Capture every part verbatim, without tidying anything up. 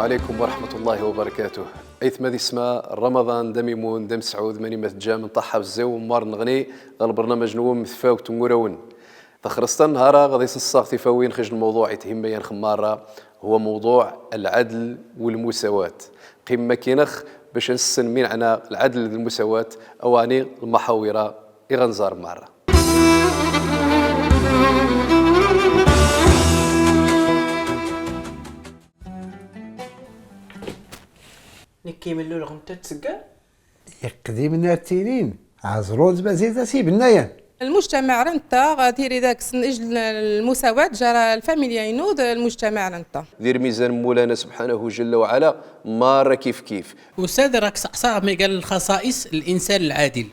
عليكم ورحمة الله وبركاته. أيثما ذي اسمه رمضان دميمون دمسعود ماني متجا من طحة بزاو ومار نغني غا البرنامج نوم مثفاوت نقول تخرستن نهارا غادي نصاغ تيفاوين خرج الموضوع يتهم يا نخمارة، هو موضوع العدل والمساواة. قيم ما كينخ باش نسن مين عنا العدل والمساواة، أواني المحاورة إغنزار مرة. نكي من اللول غمتة تسقى؟ يقدم ناتينين، عزروز بزيزة سي بنايان. المجتمع رنتا غاديري داكس نجل المساواة جرى الفاميليا ينوض المجتمع رنتا. دير ميزان مولانا سبحانه جل وعلا، ما راه كيف كيف. أستاذ، راك صعصع مي قال الخصائص الإنسان العادل.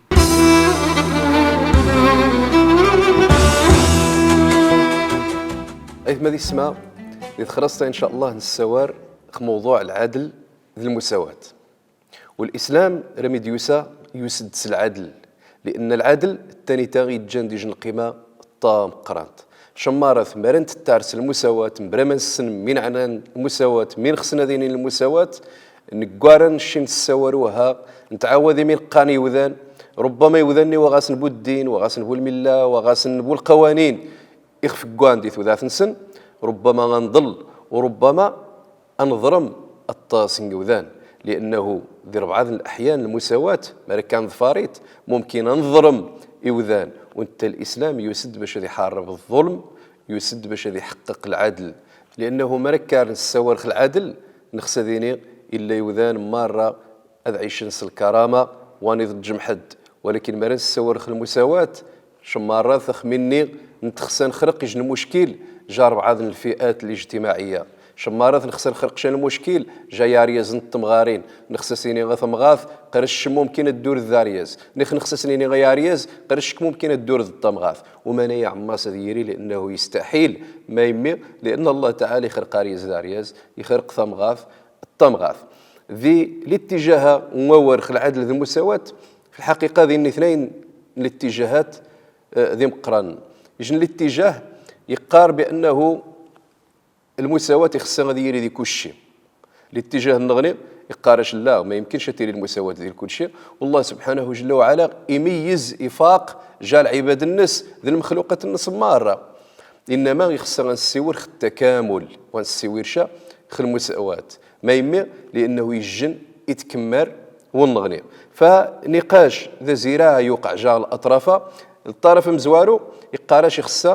أيثما ذي السما، ذي خرصتا إن شاء الله نسوار خ موضوع العدل ذي المساواة. والإسلام رمي ديوسا يسدس العدل، لأن العدل التاني تاغي يتجان ديجن القيمة الطام قرانت. شمارث مرنت التارس المساواة، مبرمن السن من عنان المساواة، من خصنا دينين المساواة، نقارن شين السواروها، نتعاودي من قاني وذان، ربما يوذني وغاسن بو الدين، وغاسن بو الملة، وغاسن بو القوانين. يخفق عندي ثوذات نسن، ربما غنضل، وربما أنظرم الطاس نيوذان، لأنه ذي ربعض الأحيان المساواة، ما كان ظفاريت، ممكن أنظرم إيوذان، وانت الإسلام يسد باش ذي حارب الظلم، يسد باش ذي حقق العدل، لأنه ما كان نساور خ العدل، نخسديني إلا إيوذان مرة أذ عيشن س الكرامة واني ضد جمحد. ولكن مرن سورخ المساواة، شمارات خمني نتخسن خرق جن مشكل جار بعض الفئات الاجتماعية. شمارات نخسن خرق شن المشكل جا ياريز نتمغارين. نخسسيني غثمغاث قرش ممكن الدور الذاريز. نخ نخسسنيني غياريز قرشك ممكن الدور الطمغاث. وما نيع ماس ذيري لأنه يستحيل ما يمي، لأن الله تعالى يخرق أريز ذاريز، يخرق ثمغاث، الطمغاث. ذي الاتجاه مور خ العدل ذي المساواة، في الحقيقة ذي الاثنين الاتجاهات، آه، ذي مقران. يجن الاتجاه يقار بأنه المساواة يخصها غادي يري ذي كل شيء. الاتجاه النغني يقارش لا، ما يمكنش تيري المساواة ذي كل شيء. والله سبحانه جل وعلا يميز إفاق جال عباد الناس ذي المخلوقات الناس مارة. إنما يخص غنسيور خ التكامل، ونسيور شا خ المساواة. ما يمي لأنه يجن يتكمر ونغني. فنقاش ذا زراعة يوقع جاغ الأطرافة، الطرف مزوارو يقارش يخص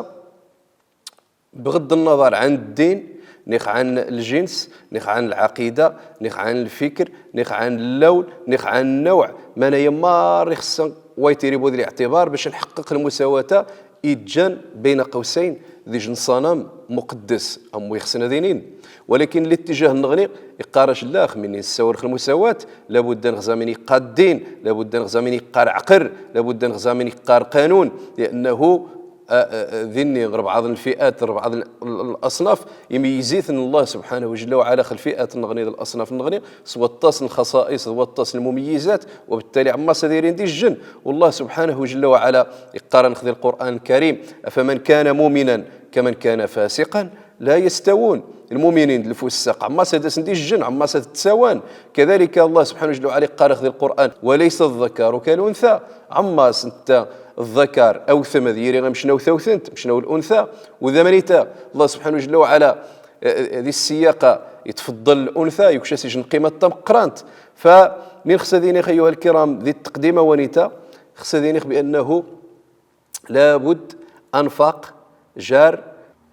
بغض النظر عن الدين، نيخ عن الجنس، نيخ عن العقيدة، نيخ عن الفكر، نيخ عن اللون، نيخ عن النوع، ما أنا يمار يخصن وايتيري بوذ الاعتبار باش نحقق المساواة إيجان بين قوسين ذي جن صنم مقدس أم يخصنا دينين. ولكن الاتجاه النغني يقارش لاخ من نساور المساواة، لابد نغزا من يقار الدين، لابد نغزا من يقار عقر، لابد نغزا من يقار قانون، لأنه آه، آه، آه، ذني غير بعض الفئات، غير بعض ال-، ال-، الأصناف، يميزيثن الله سبحانه جل وعلا خ الفئات النغني، الأصناف النغني، سوى الطاس الخصائص، سوى الطاس المميزات، وبالتالي عما سديرين دي الجن. والله سبحانه جل وعلا يقارن خذ القرآن الكريم: "أفمن كان مؤمنا كمن كان فاسقا لا يستوون". المؤمنين الفساق، عما سدسن دي الجن، عما سد تساوان. كذلك الله سبحانه جل وعلا يقارن خذ القرآن: "وليس الذكر كالأنثى". عما سنت الذكر أوثم ذيري غمشنو ثوثنت، مشنو الأنثى. وذا مريتا الله سبحانه جل وعلا، آه، آه، ذي السياقة يتفضل الأنثى، يكشس يجن قيمة تمقرانت. فمن خسدينيخ أيها الكرام ذي التقديمة ونيتا، خسدينيخ بأنه لابد أنفاق جار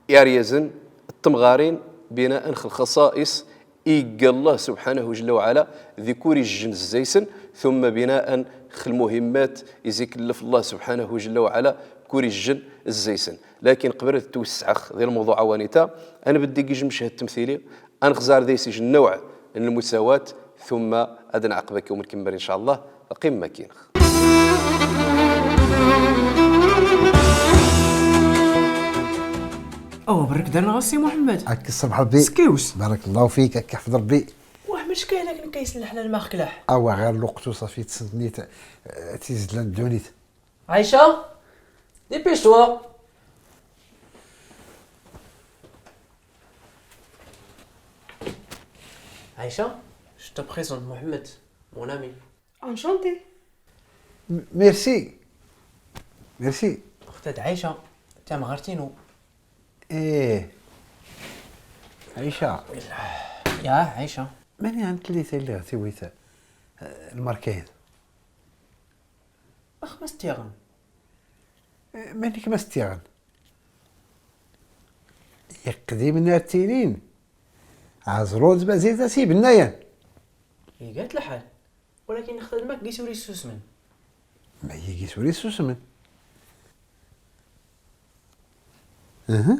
ياريزن التمغارين بناء خ الخصائص إيقا الله سبحانه جل وعلا ذي كوري الجن الزيسن، ثم بناء خ المهمات إزي كلف الله سبحانه جل وعلا كوري الجن الزيسن. لكن قبل توسعخ ذي الموضوع وانيتا، أنا بدي قيج مشهد تمثيلي، أنخزار ذي سجن نوع المساواة، ثم أدن عقبك يوم الكمبر إن شاء الله، قمة كينخ. أوه، برك درنا غا سي محمد. هاك الصبح ربي. سكيوس. بارك الله فيك، هاك يحفظ ربي. واه، مش كاين هاك نكيس الحلال ما خكلاح. أوه، غير الوقت وصافي تسنيت، آه، تيزد لنا الدونيت. عايشة، dépêche-toi. عايشة، je te présente Mohamed, mon ami. Enchanté. م-، merci. Merci. أختي عايشة، تام غرتينو. إيه. عايشة. يا عايشة. ماني أنت اللي تلي غتيويت، آه، الماركة هذي؟ أخ مستيغن. إيه، مانيك مستيغن؟ يقدي من التيرين. عزروز بزيزة سي بنايا. إيه، قالت الحال. ولكن نخدمك كي سوري السوسمن. ما هي كي سوري السوسمن. أها.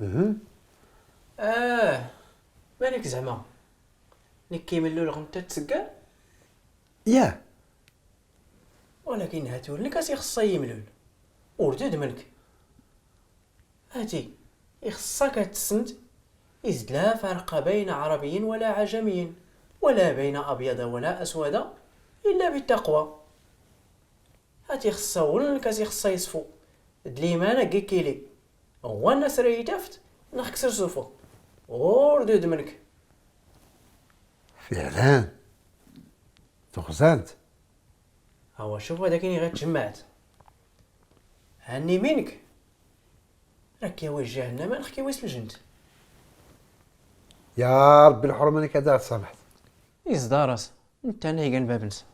أها. آه، مالك زعما؟ نكي من اللول غنتا تسقى؟ يا. ولكن هاتو لك أسي خصا يملول. وردود منك. هاتي، يخصك هاد السند، إذ لا فرق بين عربي ولا عجمي، ولا بين أبيض ولا أسود، إلا بالتقوى. هاتي خصا ولن كاسي خصا يصفو. دليمانا كيكيلي. هو الناس راه يدافت، نخكسر صفو. غور دود منك. فعلا. تخزانت. هاو شوف هذاك اللي غير تجمعت. هاني منك. راك يا وجه جهنم، نخكي ويس الجنت. يا ربي الحرمة أنا كذا سامحت. إيز دارس، أنت أنا يقن بابنس.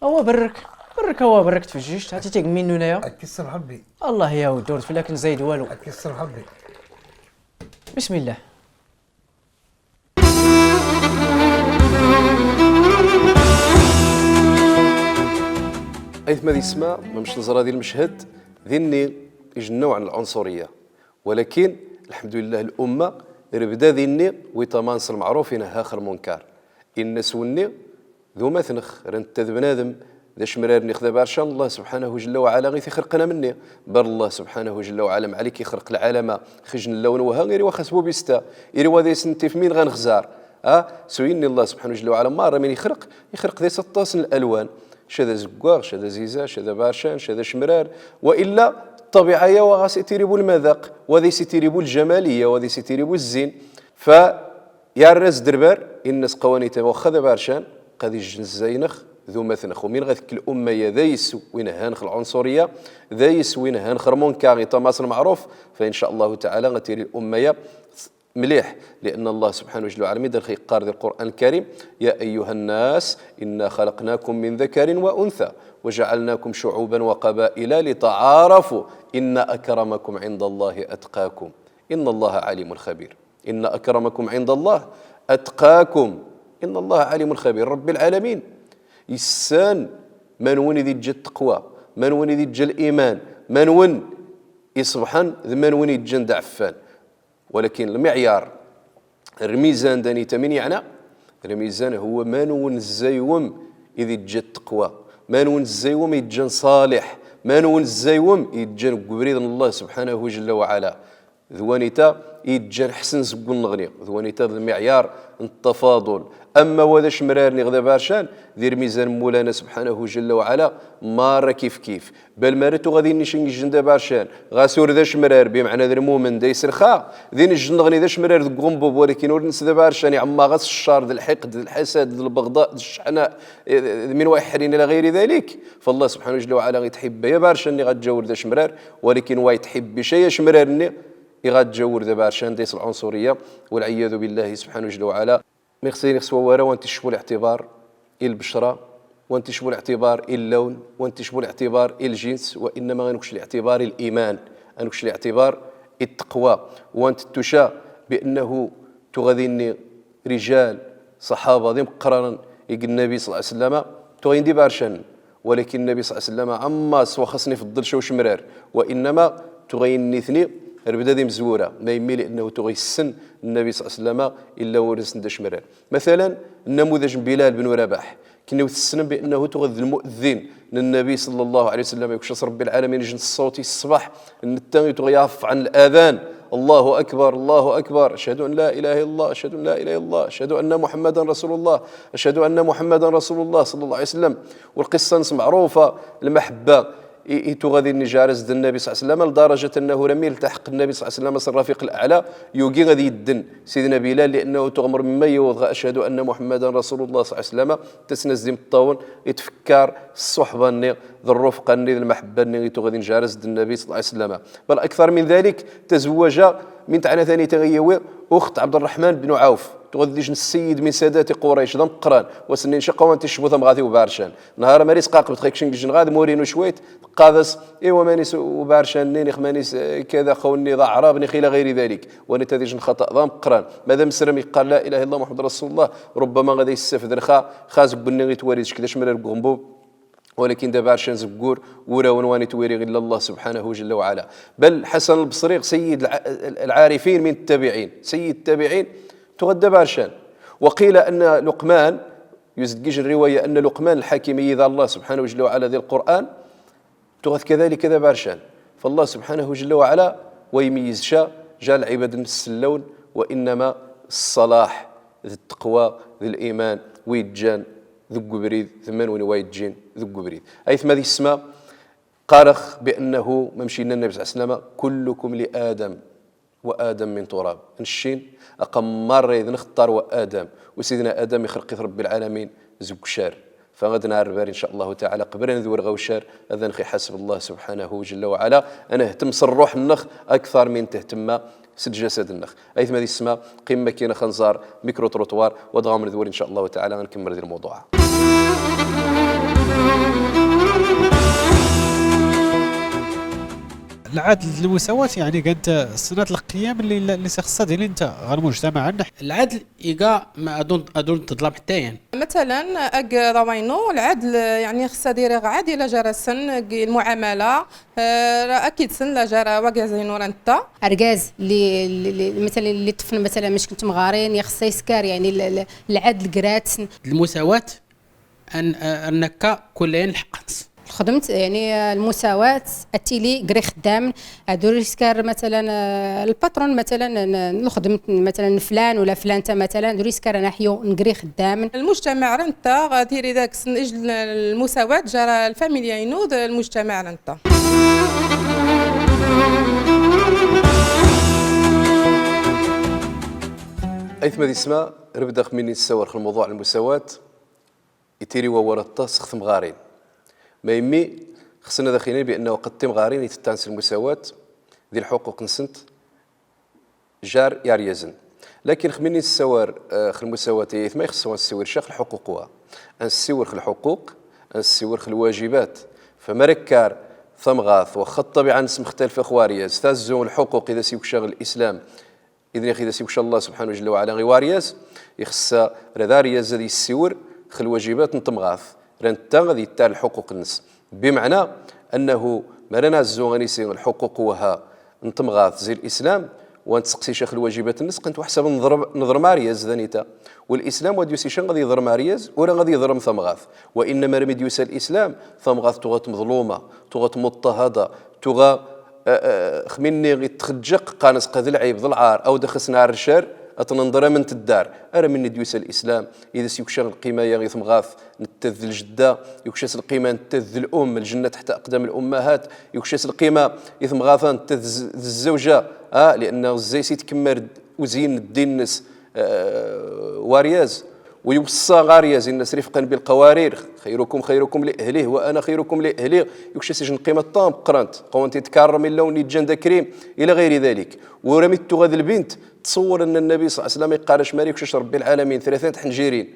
أوا برك، برك أوا برك تفجيشت، هاتي تيك منو نايا. أكسر حبي. الله يا ودور، فلاك نزايد والو. أكسر حبي. بسم الله. أيثما ذي السماء، ما مش نزرى ذي المشهد، ذي الني يجنوا عن العنصرية. ولكن الحمد لله الأمة ربدا ذي الني ويتمانص المعروف ينهى آخر منكر. إن سوني ذو مثنخ، رنت ذ بنادم، ذا شمرار نخذا بارشان، الله سبحانه جل وعلا غيث يخرقنا مني. بر الله سبحانه جل وعلا معليك يخرق العالم، خجن اللون وها غير وخسبو بيستا. إيري وذي سنتي في مين غنخزار؟ أه؟ سويني الله سبحانه جل وعلا ما راه من يخرق، يخرق ذي ستاس الألوان. شذا زقواغ، شذا زيزا، شذا بارشان، شذا شمرار. وإلا الطبيعة يا وغا سيتيريبو المذاق، وذي سيتيريبو الجمالية، وذي سيتيريبو الزين. ف يا الراس دربار، إنس قوانيت واخا ذا بارشان، قد يجن الزينخ ذو مثنخ. ومن غا ذيك الأمة يا ذيس وين هانخ العنصرية، ذيس وين هانخ رمون كاغي تماس المعروف، فإن شاء الله تعالى غتيري الأمة يا مليح، لأن الله سبحانه جل وعلا مدر خي قار ذي القرآن الكريم: يا أيها الناس إنا خلقناكم من ذكر وأنثى وجعلناكم شعوبا وقبائل لتعارفوا إن أكرمكم عند الله أتقاكم إن الله عليم خبير. إن أكرمكم عند الله أتقاكم إن الله عليم خبير. رب العالمين يسان منون إذ يجا التقوى، منون إذ يجا الإيمان، منون يصبحن ذ منون يجا ذ عفان. ولكن المعيار، الميزان داني تمن يعنى، الميزان هو منون الزيوم إذ يجا التقوى، منون الزيوم يجا صالح، منون الزيوم يجا قبريد الله سبحانه جل وعلا. ذ وانيتا يجان حسن زقون نغني، ذ وانيتا ذ معيار التفاضل. أما وذا شمرار نغذا بارشان، ذير ميزان مولانا سبحانه جل وعلا، مارا كيف كيف. بل مارتو غادي نشن جن ذا بارشان، غاسور ذا شمرار، بمعنى ذا المؤمن ذا يسرخا، ذي نجن نغني ذا شمرار ذ قنبوب، ولكن ور نس ذا بارشان، يعما غاس الشر، ذا الحقد، ذا الحسد، ذا البغضاء، ذا الشحناء، من واحد إلى غير ذلك. فالله سبحانه جل وعلا غيتحب يا بارشان اللي غتجاور ذا شمرار، ولكن وايتحب شي يا شمرار اللي يغاد جاور ذا بارشان ديس العنصرية والعياذ بالله سبحانه جل وعلا. ميغسي نغسوا ورا وانت تشبو الاعتبار البشرة، وانت تشبو الاعتبار اللون، وانت تشبو الاعتبار الجنس، وإنما غنكش الاعتبار الإيمان، غنكش الاعتبار التقوى. وانت تشا بأنه تغذيني رجال صحابة ذي مقرن يقول النبي صلى الله عليه وسلم، تغين دي بارشان. ولكن النبي صلى الله عليه وسلم عما سوا خصني في الظل شو شمرار، وإنما تغين نثني ربدا ذي مزورة، ما يمي لأنه تغي السن النبي صلى الله عليه وسلم إلا ورث ندش مرار. مثلا، النموذج بلال بن رباح، كنا يتسنن بأنه تغذ المؤذن للنبي صلى الله عليه وسلم، يكشص رب العالمين جنس الصوت الصباح، النتان يتغياف عن الأذان. الله أكبر، الله أكبر، أشهد أن لا إله إلا الله، أشهد أن لا إله إلا الله، أشهد أن محمدا رسول الله، أشهد أن محمدا رسول الله صلى الله عليه وسلم. والقصة نس معروفة، المحبة i, i tuɣa dinni jar-as d Nnabi صلى الله عليه وسلم, لدرجة أنه لم يلتحق النبي صلى الله عليه وسلم s الرفيق الأعلى, yugi ad iddem Sidna Bilal, لأنه tuɣa mṛ mimma yewweḍ ɣa أشهد أن محمدا رسول الله صلى الله عليه وسلم, tasna-as d imeṭṭawen, itfekkar ṣṣuḥba-nni, d ṛṛufqa-nni, d lmaḥebba-nni i tuɣa din jar-as d Nnabi صلى الله عليه وسلم. بل أكثر من ذلك, تزوج min tɛna tanita i yewwi, أخت عبد الرحمن بن عوف. Tuɣa d ijj n sseyid min sadati Qurayc, d ameqqran. Wa s-nnin caqawan ticcbu tamɣat i ubarcan. Nhar ma ris qaqbet ɣik cin gijn ɣad, murinu cwayt, tqqad-as, iwa manis ubarcan-nni, nix manis, eh, kada xaw-nni d aɛrab, nix ila ɣayri dalik. Wa nit ad ijj n xaṭa, d ameqqran. Ma d amesrem iqqar la ilaha illa Llah Muḥemmed Rasulullah, rubbama ɣad issafder xa, xa zeggur-nni itwari d cekk d acmar ar uɣenbub. Walakin d abarcan zeggur, ur awen wa itwiri illa Llah subḥanahu jalla wa ɛala. Bal Ḥasan al-Baṣri, sayyid al-, al-ɛarifin min ttabiɛin, sayyid ttabiɛin, tuɣa d abarcan. Wa qila anna Luqman, yuzad gijn riwaya anna Luqman al-Ḥakim, iyyid Llah subḥanahu jalla wa ɛala di Lqur'an, tuɣa-t kadalik d abarcan. Fa Llah subḥanahu jalla wa ɛala, wa imeyyiz ca, jar lɛibad-nnes s llawn, wa innama ṣṣalaḥ, d ttaqwa, d liman, wi ijjan deg ubrid, d menwin wa ijjin deg ubrid. Aytma d yessma, qqareɣ بأنه, mamec inna Nnabi صلى الله عليه وسلم, كلكم لآدم وآدم من تراب. Nec-in, aqamar-id nxeṭṭar wa Adam, wa Sidna Adam ixleq-it Ṛebbi lɛalamin zeg uccar. Fa ɣad nɛerr bari, in ca Llahu taɛala, qbel ad nedwer ɣer uccar, ad aneɣ-iḥaseb Llah subḥanahu jalla wa ɛala, ad nehtem s ṛṛuḥ-nneɣ akteṛ min tehtemma s lǧasad-nneɣ. Aytma d yessma, qqimmem akkin ax ad nẓar micro-trottoir, wa dɣa ad nedwer, in ca Llahu taɛala, ad nkemmel di lmawḍuɛ. العدل، المساواة، يعني، كانت سنة القيم اللي، اللي خصها ديري انت غير مجتمع عندنا. العدل يقا ما أظن، أظن تظلم حتى يعني. مثلًا، أج راوينو العدل، يعني، خصها ديري غ عادلة جرسن، أج المعاملة، آه، راه أكيد سن لا جرى وقع زينو رنتا. أرجاز اللي، اللي، اللي، مثلًا، اللي طفل، مثلًا، مش كنت مغارين، يخص يسكر، يعني، ال-، ال-، العدل قرات. المساواة، أن، أنك كلين الحق. الخدمت، يعني، المساواة، أتيلي قري خدام، أدوري سكار مثلًا، آه، الباترون مثلًا، ن-، نخدم مثلًا فلان ولا فلانة مثلًا، دوري سكار نحيو نقري خدام. المجتمع رنتا غادي يري داك سن إجل المساواة جرى الفاميليا ينود المجتمع رنتا. Aytma d yessma, rebdeɣ min issawar x lmawḍuɛ n lmusawaat. Itiri wa wara ṭṭas x temɣarin. Ma immi, xesna ad ax-ini bi annahu qad timɣarin itettɛan s lmusawaat di lḥuquq-nsent jar iɛeryazen. Lakin x min issawar, eh, x lmusawaat, aytma, ixess wa nsiwir ca x lḥuquq wa. Ad nsiwir x lḥuquq, ad nsiwir x lwajibat. Fa mara kkar tamɣart, waxxa ṭṭabiɛa-nnes mextalfa x waryaz, tazzu lḥuquq i d as-yukca lislam, Idni ɣid as-yukca Llah subḥanahu jalla wa ɛala i waryaz, ixessa rad aryaz ad yessiwr x lwajibat n temɣart, rad netta ad yettar lḥuquq-nnes. Bimeɛna annahu mara nazzu anisi lḥuquq waha n temɣart zi lislam, wa nttseqsi ca x lwajibat-nnes, qant wa ḥsab neḍrem, neḍrem aryaz d anita. Wa lislam wa d-yusi ca ad yeḍrem aryaz, ura ad yeḍrem tamɣart. Wa innama armi d-yusa lislam, tamɣart tuɣa-t meḍluma, tuɣa-t muṭṭahada, tuɣa Eh, eh, x minni ittxeǧǧeq, qqan-as qa d lɛib, d lɛar, aw daxes n ɛerrcar, ad t-nenḍer am n tddar. Ara minni d-yusa lislam, id as-yukca lqima-ya i temɣart, netta d ljedda, yukca-as lqima netta d lum, lǧenna taḥta aqdam lummahat, yukca-as lqima i temɣart-a netta d z-, d zzawja, ah, lianna zzay-s itkemmar uzyin n ddin-nnes, eh, waryaz. Wa iwṣṣa aryaz, inna-as: رفقا بالقوارير، خيركم خيركم لأهله وأنا خيركم لأهلي. Yukca-as ijj n qima tameqqrant, qwant itkarrem illa wen-iǧǧan d akrim, ila ɣayri dalik. Wa ura mi tuɣa d lbint, tṣewwer anna Nnabi صلى الله عليه وسلم iqqar-ac: mari yukca-c Ṛebbi lɛalamin tlata n tḥenjirin,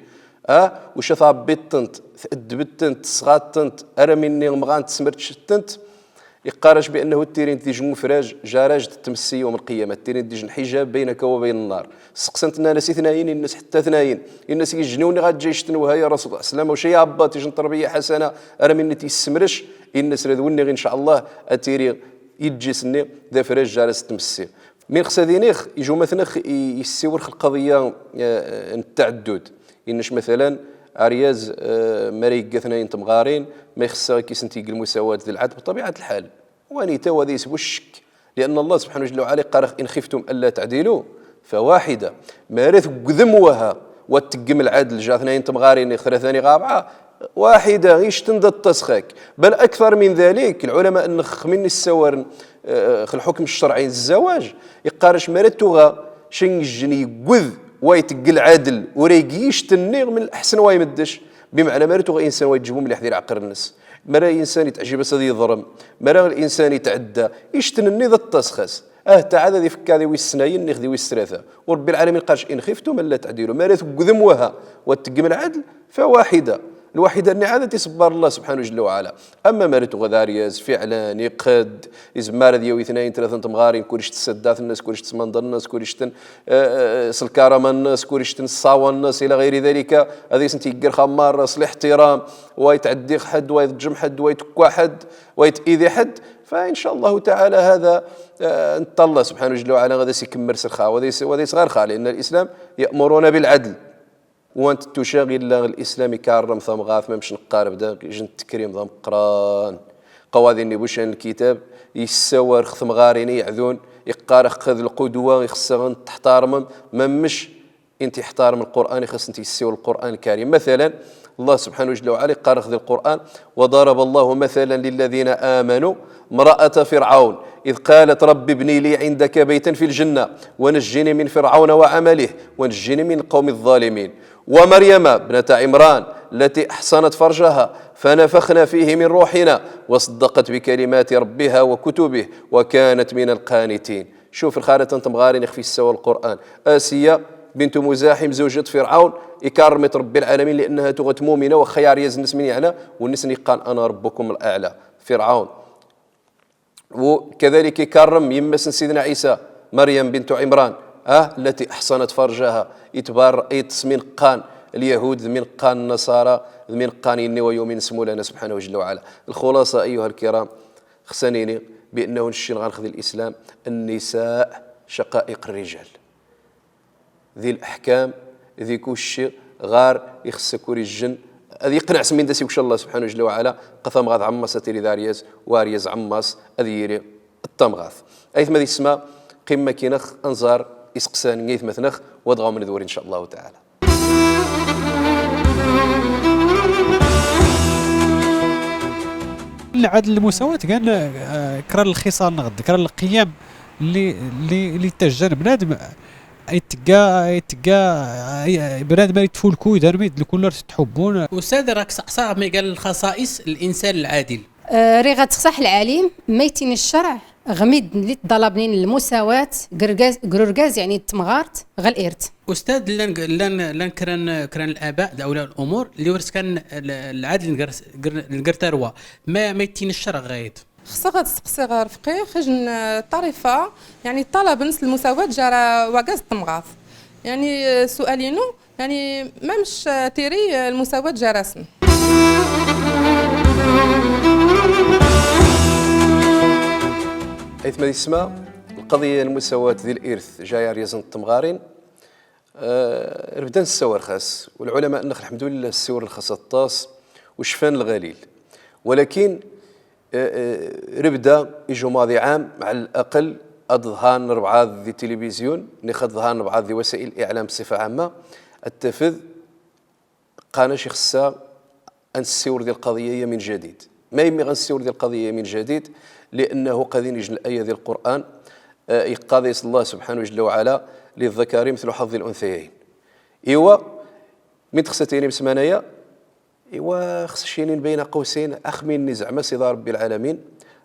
ah, uca tɛebbiḍ-tent, tɛeddbeḍ-tent, tesɣaḍ-tent, ara minni mɣant, smert-tent, Iqqar-ac bi annahu ttirint d ijj n ufraj, jaraj d tmessi yawm lqiyama, ttirint d ijj n lḥijab baynaka wa bayna nnar. Sseqsan-t, nnan-as: itnayin? Inna-as: ḥetta tnayin. Inna-as: ijj n wenni ɣa ǧǧa ictn waha ya Rasul llah, slama, uca iɛebbaḍ ijj n tterbiya ḥasana, ara minni t-yessemrec, inna-as: rad wenniɣ, in ca Allah, ad tiri ijj-is-nni d afraj, jaraj d tmessi. Mi nxes ad iniɣ, ijj umatnax i, issiwel x lqaḍiya, eh, n ttaɛeddud. Inna-ac, matalan, aryaz, eh, mara igga tnayen n temɣarin, ma ixess-aɣ ad k-isent-igg lmusawaat d lɛadl, bṭabiɛat lḥal. Wa nita, wa da isbu ccekk. Lianna Allah subḥanahu jalla wa ɛala iqqar-aɣ: إن خفتم ألا تعدلوا فواحدة. Mara tgdem waha, wa teggem lɛadl, jar tnayen n temɣarin, ixtra tani ɣ rebɛa, واحدة، ict-n da ttaṣṣax. بل أكثر من ذلك، العلماء nnɣ xmin issawaren, eh, x lḥukm ccṛɛi n zzawaj, iqqar-c mara tuɣa ca n ijjen iggwed wa itgg lɛadl, ura ig ict-nni, min laḥsen wa imddec. Bimɛna mara tuɣa insan wa iǧǧbu mliḥ di lɛql-nnes. Mara insan itɛjjib-as ad iḍrem. Mara insan itɛedda. Ict-nni da ttaṣṣax. Ah, taɛad ad ifk-aɣ di wis snat, nniɣ di wis tlata. U Ṛebbi lɛalamin iqqar-c: إن خفتم ألا تعدلوا. Mara tggwdem waha, wa tggem lɛadl, فواحدة. Lwaḥida-nni ɛad a tt-iṣebbar Llah subḥanahu jalla wa ɛala. Amma mara tuɣa d aryaz, fiɛlan, iqqed, izemmar ad yawi tnayen, tlata n temɣarin, kulc tsaddat-nnes, kulc tṣmanḍa-nnes, kulc ten, eh, eh, s lkarama-nnes, kulc ten ṣṣawa-nnes, ila ɣayri dalika, ad as-tent-igger xammar, s lixtiram, wa itɛeddi ɣ ḥedd, wa iḍeǧǧem ḥedd, wa itekwa ḥedd, wa it-idi ḥedd, fa in ca Llahu taɛala hada, eh, netta Llah subḥanahu jalla wa ɛala ɣad as-ikemmel s lxer, wa ad as-, wa ad as-iɣer lxer, لأن الإسلام يأمرنا بالعدل. Wa ant tuca illa lislam ikarrem tamɣart, mamec nqqar bda ijjen ttakrim d ameqqran. Qawadi-nni bu ca n lkitab, issawar x temɣarin iɛdun, iqqar-ax xed lqudwa, ixṣṣa ant tḥtarmem, mamec ant iḥtarm lqur'an, ixṣṣa ant issiwel lqur'an lkarim. Mathalan, Llah subḥanahu jalla wa ɛala iqqar-ax di lqur'an: وضرب الله مثلا للذين آمنوا امرأة فرعون إذ قالت رب ابن لي عندك بيتا في الجنة ونجني من فرعون وعمله ونجني من القوم الظالمين. ومريم ابنة عمران التي أحصنت فرجها فنفخنا فيه من روحنا وصدقت بكلمات ربها وكتبه وكانت من القانتين. Cuf lxalat n temɣarin ixef issawal lqur'an. Asiya bint Muzaḥim, zawjat Firɛawn, ikarrem-itt Ṛebbi lɛalamin, لأنها tuɣa-tt mumina, waxxa i aryaz-nnes min yeɛna, u nnes iqqan: أنا ربكم الأعلى. Firɛawn. Wa kadalik ikarrem yemma-s n Sidna Ɛisa, Maryam bint Ɛimran, ah, التي أحصنت فرجها, itbar-, iṭṭes min qqan lyahud, d min qqan nnaṣara, d min qqan inna wa yumin s Mulana subḥanahu jalla wa ɛala. Lxulasat, ayyuha lkiram, xsan ini بأنه nec nɣa nexdi lislam, النساء شقائق الرجال. Di laḥkam, di kucci, ɣar ixṣṣa kur ijjen ad iqneɛ s min da as-iwca Llah subḥanahu jalla wa ɛala, qa tamɣart ɛemma-s ad tili d aryaz, u aryaz ɛemma-s ad yili d tamɣart. Aytma d yessma, qqimem akkin-aneɣ ad nẓar iseqsan n aytmatneɣ, wa dɣa ad awen-d-nuri in ca Llahu taɛala. Lɛadl, lmusawat, gan, eh, kra n lxisal neɣ d kra n lqiyam lli, lli, lli ittajjan bnadem ittegga, ittegga, eh, bnadem itfulku, idarmi d lkul ar tettḥubbun. Ustad, rak saqsaɣ ma iga lxaṣa'iṣ n linsan lɛadil. Eh, riɣ ad saqsaɣ lɛalim, ma ittin ccṛɛ ɣ midden lli iṭṭalabnen lmusawat, g urgaz, g urgaz, yeɛni d temɣart, ɣ lirt. Ustad, llan, llan, llan kra n, kra n laba, d awliya lumur, lli ur skan l-, lɛadl nger, nger, nger tarwa. Ma, ma ittin ccṛɛ ɣayd? Xṣiɣ ad saqsiɣ ɣ lfqih, ijjen, eh, ṭṭarifa, yeɛni ṭṭalabnen s lmusawat jar urgaz d temɣart. Yeɛni, eh, ssual-inu, yeɛni, mamec, eh, tiri, eh, lmusawat jar-asen. Aytma d yessma, lqaḍiya n lmusawat di lirt jar aryaz d temɣarin, eh, rbdan ssawaren ɣer-s, u lɛulama-nneɣ, lḥemdulillah, ssiwren ɣer-s aṭas, u cfan lɣalil. Walakin, Eh, eh, rbda ijumɛa di ɛam, ɛal laqal, ad ḍhan rbɛaḍ di tilbizyun, niɣ ad ḍhan rbɛaḍ di wasa'il liɛlam bṣifa ɛamma, ad tafed qqan-ac ixṣṣa ad nessiwr di lqaḍiya-ya min jadid. Ma yemmi ɣa nessiwr di lqaḍiya-ya min jadid? Li'annahu qa din ijjen laya di lqur'an, eh, iqqar-as Llah subḥanahu jalla wa ɛala: للذكر مثل حظ الأنثيين. Iwa, min txṣa tini msmana-ya, Iwa, xṣ-ac inin bayna qawsayn, axmin-nni zeɛma Sidi Ṛebbi lɛalamin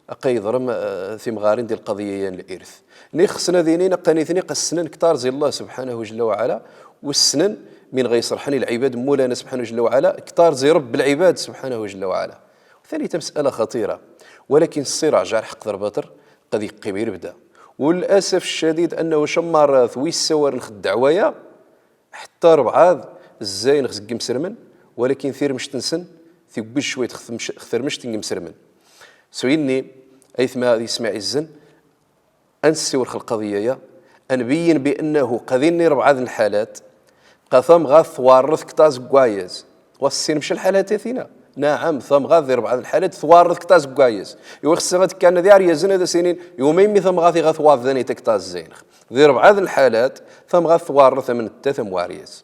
aqqa iḍrem, eh, timɣarin di lqaḍiya-ya n lirt. Niɣ xṣṣen ad inin aqqa nitni qa ssnen ktar zi Llah subḥanahu jalla wa ɛala, u ssnen min ɣa iṣerḥen i lɛibad n Mulana subḥanahu jalla wa ɛala ktar zi Ṛebb lɛibad subḥanahu jalla wa ɛala. U tani tames'ala xaṭira, walakin ṣṣiraɛ jar ḥeqq d lbaṭel qa d-iqqim irbda. U lil'asaf ccadid annahu cammarat wi issawaren ɣ ddɛwa-ya, Ḥetta rebɛaḍ zzayen ɣ zg imesremen, walakin tirmect-nsen tiggwij cwayt ɣ tmec-, ɣ termect n imesremen. S winni, aytma d yesma iɛizzen, ad nessiwel ɣ lqaḍiya-ya, ad nbeyyen bi annahu qa dinni rebɛaḍ n lḥalat, qa tamɣart twarret ktar zeg waryaz. Wa tessinmem lḥalat-a tina? Naɛam, tamɣart di rebɛaḍ n lḥalat twarret ktar zeg waryaz. Iwa ixṣṣa ad kkan di aryazen ad as-inin, iwa ma yemmi tamɣart i ɣa twarret anita ktar zzayen ɣ Di rebɛaḍ n lḥalat, tamɣart twarret am nettat am waryaz.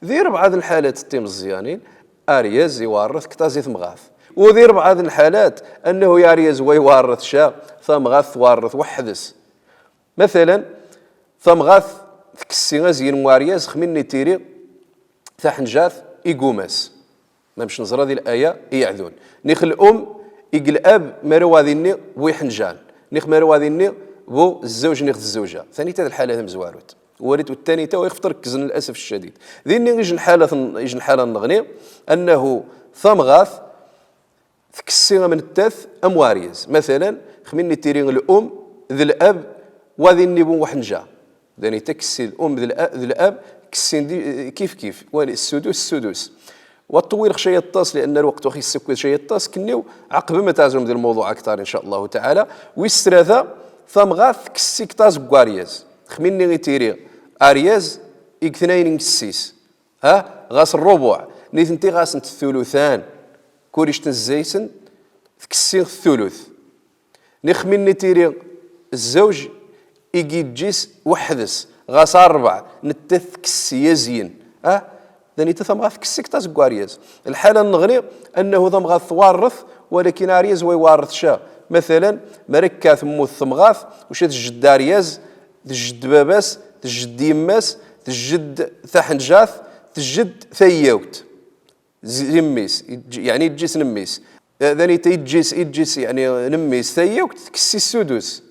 Di rebɛaḍ n lḥalat timeẓẓyanin, aryaz iwarrăt ktaẓ i temɣart. U di rebɛa n lḥalat, annahu aryaz wa iwarrăt ca, tamɣart twarrăt weḥd-s. Matalan, tamɣart tkessi azyin n waryaz, xminni tiri taḥenjat i guma-s. Mamec neẓra di laya iɛdun. Nix l'um ig l'ab, mara wa dinni bu iḥenjan. Nix mara wa dinni bu zzawj nix zzawja. Tanita d lḥala tamezwarut. Walit, u tanita wa ixef tṛekkzn, للأسف الشديد. Dinni ijnḥala, ijnḥala nneɣni, annahu tamɣart tkessi am nettat am waryaz. Matalan, xminni tiri l'um d l'ab, wa dinni bu weḥenja. Danita tkessi l'um d l'a-, d l'ab, kessin di, kif kif. Wali ssudus, ssudus. Wa ṭṭewwilx ca iṭṭas, لأن lweqt wa ɣ-issakkuy ca iṭṭas, kenni ɛaqbem ad tɛezrem di lmawḍuɛ aktar, إن شاء الله تعالى. Wis tlata, tamɣart tkessi ktaẓ g waryaz. Xminni i tiri aryaz ig tnayen n gessis. Ha? Ɣas rrubuɛ. Nitenti ɣas n ttulutan. Kullict n zzaysen tkessi ttulut. Nix xminni tiri zzawj ig ijjis weḥd-s. Ɣas arbaɛ. Nettat tkessi azyin. Ha? Danita tamɣart tkessi ktaẓ g waryaz. Lḥala nneɣni, annahu tamɣart twarrăt, walakin aryaz wa iwarrăt ca. Matalan, mara akka temmut temɣart, wac tjedd aryaz, tjedd baba-s, tjedd yemma-s, tjedd taḥenjat, tjedd tayyawt. Z-, n mmi-s, ij-, yeɛni ijjis n mmi-s. Eh, danita ijjis, ijjis, yeɛni n mmi-s, tayyawt tkessi ssudus.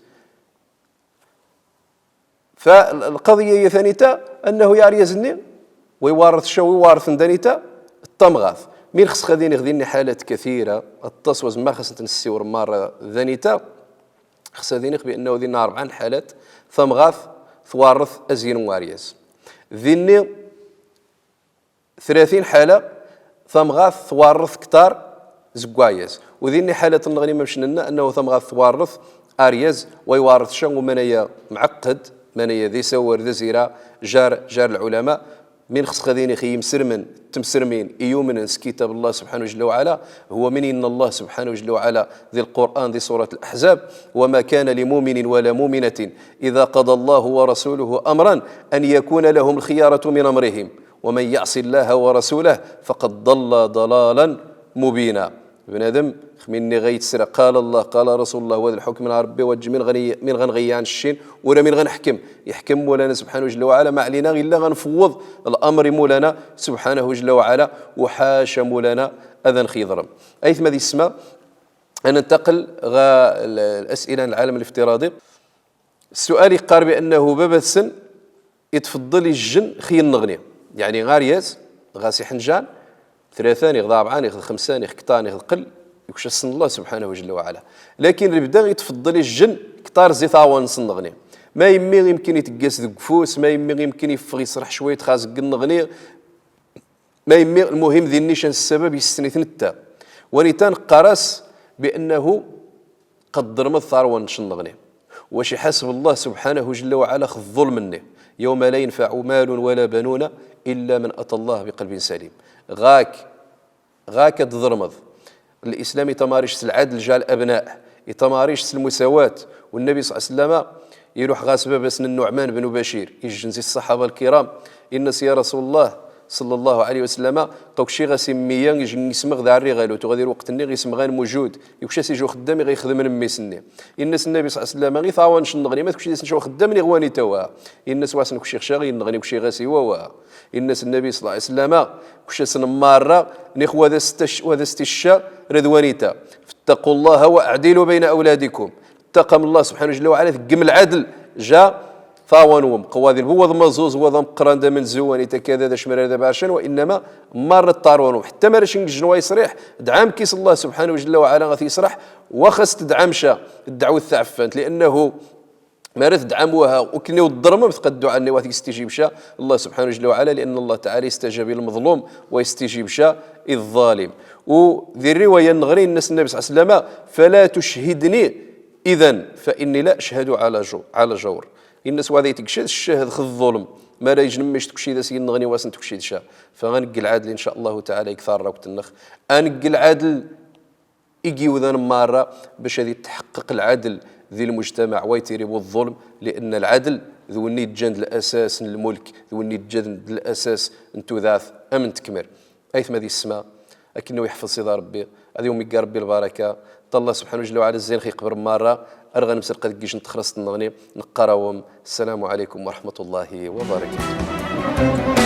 Fa l-, lqaḍiya i tanita, annahu aryaz-nni, wa iwarrăt ca, wa iwarrăt danita, d tamɣart. Min xseɣ ad iniɣ dinni ḥalat kathira, aṭṭas wa zemmareɣ xas ad nessiwel marra danita, xseɣ ad iniɣ bi annahu dinna rebɛa n lḥalat, tamɣart twarrăt azyin n waryaz. Dinni tlatin ḥala, tamɣart twarrăt ktar zeg waryaz. U dinni ḥalat nneɣni mamec nenna, annahu tamɣart twarrăt aryaz, wa iwarrăt ca, u manaya mɛeqqed, manaya d isawar d azira, jar, jar lɛulama. Min xseɣ ad iniɣ i yimsirmen, timsirmin, i yumnen s kitab Allah subḥanahu jalla wa ɛala, huwa min inna Allah subḥanahu jalla wa ɛala di lqur'an, di surat Laḥzab: وما كان لمؤمن ولا مؤمنة إذا قضى الله ورسوله أمرا أن يكون لهم الخيرة من أمرهم ومن يعص الله ورسوله فقد ضل ضلالا مبينا. Bnadem, xminni ɣa yettsra, قال الله، قال رسول الله, wa d lḥukm n Ṛebbi, wa d min ɣa n-, min ɣa nɣeyyan ccin, wala min ɣa nḥkem. Iḥkem Mawlana subḥanahu jalla wa ɛala, ma ɛlayna illa ɣa nfewweḍ lamr i Mawlana subḥanahu jalla wa ɛala, u ḥaca Mawlana ad aneɣ-iḍlem. Aytma d yessma, ad nentaqel ɣa l-, الأسئلة n lɛalam liftiraḍi. Ssual iqqar bi annahu baba-tsen itfeḍḍel ijjen xi nneɣni. Yeɛni aryaz, ɣas iḥenjan, tlata niɣ d rebɛa niɣ d xemsa niɣ ktar niɣ d qell, ikec-asen Allah subḥanahu jalla wa ɛala. Lakin lebda itfeḍḍel ijjen ktar zi taɣawan-nsen nneɣni. Ma immi imkin itegg-as deg ufus, ma immi imkin iffeɣ isreḥ cwayet xas deg nneɣni, ma immi, lmuhim, dinni can ssabab yessen-it netta. Wanita neqqar-as bi annahu qad tḍelmeḍ taɣawan-nnek nneɣni. Wac iḥaseb Allah subḥanahu jalla wa ɛala x ḍḍulm-nni. يوم لا ينفع مال ولا بنون إلا من أتى الله بقلب سليم. Ɣa-k, ɣa-k ad tḍelmeḍ. Lislam itamar ic s lɛadl jar labna, itamar ic s lmusawat. Wannabi ṣalla Llahu ɛalayhi wa sallama iruḥ ɣas baba-s n Nuɛman bnu Bacir, ijjen zi ṣṣaḥaba lkiram, inna-s: ya Rasul Llah, ṣalla Llahu ɛalayhi wa sallama, qawk ciɣ-as i mmi-ya, ijjen ismeɣ d arriɣal, u tuɣa di lweqt-nni ɣ ismeɣ-an mujud, ikec-as ij uxeddam i ɣa ixdem n mmi-s-nni. Inna-s Nnabi ṣalla Llahu ɛalayhi wa sallama: i taɣawan-nnek nneɣni, ma tekciḍ-asent ca uxeddam niɣ wanita wa? Inna-s: wa-s nekci ɣ ca, inneɣni nekci ɣas i wawa. Inna-s Nnabi ṣalla Llahu ɛalayhi wa sallama: kec-asen merra, nix wa d as-tec-, wa d as-ticced rad wanita. فاتقوا الله واعدلوا بين أولادكم. Ttaqam Allah subḥanahu jalla wa ɛala, teggem lɛadl jar taɣawan-nwen. Qwaden bu wa d maẓuẓ, wa d ameqqran, d amenzu, wanita kada, d acmar, d abercan, wa innama merra taɣawan-nwen. Ḥetta mara cen ijjen wa isriḥ, dɛam-k-is Allah subḥanahu jalla wa ɛala ɣa t-isreḥ, wa xas tedɛam ca, ddeɛwat taɛeffant, li'annahu mara tedɛam waha, u kenni ur tḍelmem, tqa dduɛa-nni wa t-istijib ca Allah subḥanahu jalla wa ɛala, li'anna Allah taɛala istajabu lil-maḍlum wa istijib ca lil-ḍalim. U di rriwaya nneɣni, inna-s Nnabi ṣalla Llahu ɛalayhi wa sallama: فلا تشهدني إذن فإني لا أشهد على جو-، على جور. Inna-s: wa ad ay-tegcad, ccahed x ḍḍulm. Mara ijjen mmi-c tekcid-as i nneɣni, wa-s nekcid ca. Fa ad negg lɛadl, in ca Llahu taɛala, ig tarrawt-nneɣ. Ad negg lɛadl ig iwdan merra, bac ad itḥeqqeq lɛadl di lmujtamaɛ, wa itiri bu ḍḍulm, li'anna lɛadl d winni iǧǧan d lasas n lmulk, d winni iǧǧan d lasas n tudert am n tekmert. Aytma d yessma, Akken a wen-iḥfeẓ Sidi Ṛebbi, ad wen-igga Ṛebbi lbaraka. Ṭallah subḥanahu jalla wa ɛala, zzin-ax iqber marra, ar ɣanmsel ɣ tgejdin n texrist-nneɣni, neqqar-awen, ssalamu ɛalaykum wa raḥmatullahi wa barakatuh.